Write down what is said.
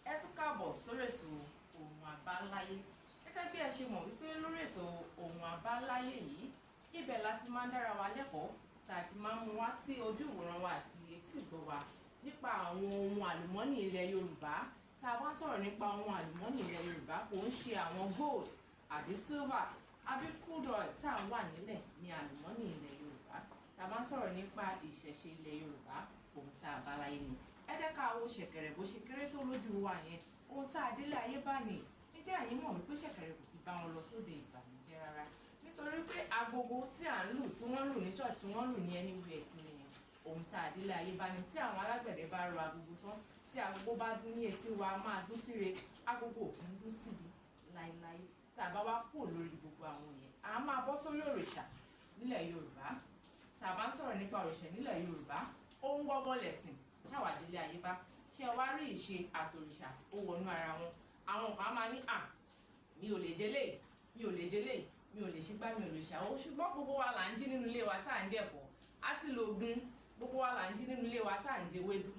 Ẹ tún káàbọ̀ sórí ètò Ohun Àbáláyé. Gẹ́gẹ́ bí ẹ ṣe mọ̀ wípé lórí ètò Ohun Àbáláyé yìí, ibẹ̀ la ti máa ń dára wa lẹ́kọ̀ọ́, tá a ti máa ń mú wá sí ojú ìwòran wa àti etí ìgbọ́ wa nípa àwọn ohun àlùmọ́nì ilẹ̀ Yorùbá. Tá a bá ń sọ̀rọ̀ nípa ohun àlùmọ́nì ilẹ̀ Yorùbá, kò ń ṣe àwọn gold àbí silver àbí crude oil tá à ń wà nílẹ̀ ní àlùmọ́nì ilẹ̀ Yorùbá. Tá a bá ń sọ̀rọ̀ nípa ìṣẹ̀ṣe ilẹ̀ Yorùbá, ohun tá a bá láyé ni. Ẹ jẹ́ ká wo ṣẹ̀kẹ̀rẹ̀ bó ṣe kéré tó lójú wa yẹn, ohun tá a délé ayé bá ní. Ǹjẹ́ ẹ̀yin mọ̀ wípé ṣẹ̀kẹ̀rẹ̀ kò kí bá wọn lọ sóde ìbànújẹ́ rárá? Nítorí pé agogo tí à ń lù, tí wọ́n ń lù ní church, tí wọ́n ń lù ní anywhere kiri yẹn, ohun tá a délé ayé bá ní. Tí àwọn alágbẹ̀dẹ bá rọ agogo tán, tí agogo bá dún ní etí wa, máa dún síre. Agogo ò kí ń dún síbi láéláé. Tá a bá wá kúrò lórí gbogbo àwọn yẹn, à máa bọ́ sórí òrìṣà nílẹ̀ Yorùbá. Tá a bá ń sọ̀rọ̀ nípa òrìṣà nílẹ̀ Yorùbá, ohun gbọ́gbọ́ lẹ̀sìn táwa délé ayé bá. Ṣé ẹ wá rí, ìṣe àtòrìṣà ó wọnú ara wọn. Àwọn kan á máa ní, "À, mi ò lè jẹlé, mi ò lè jẹlé, mi ò lè ṣígbá, mi ò lè ṣàwó." Ṣùgbọ́n gbogbo wa là ń jí nínú ilé wa tá à ń jẹ̀fọ́ á ti lo ogun. Gbogbo wa là ń jí nínú ilé wa tá à ń jẹ ewédú.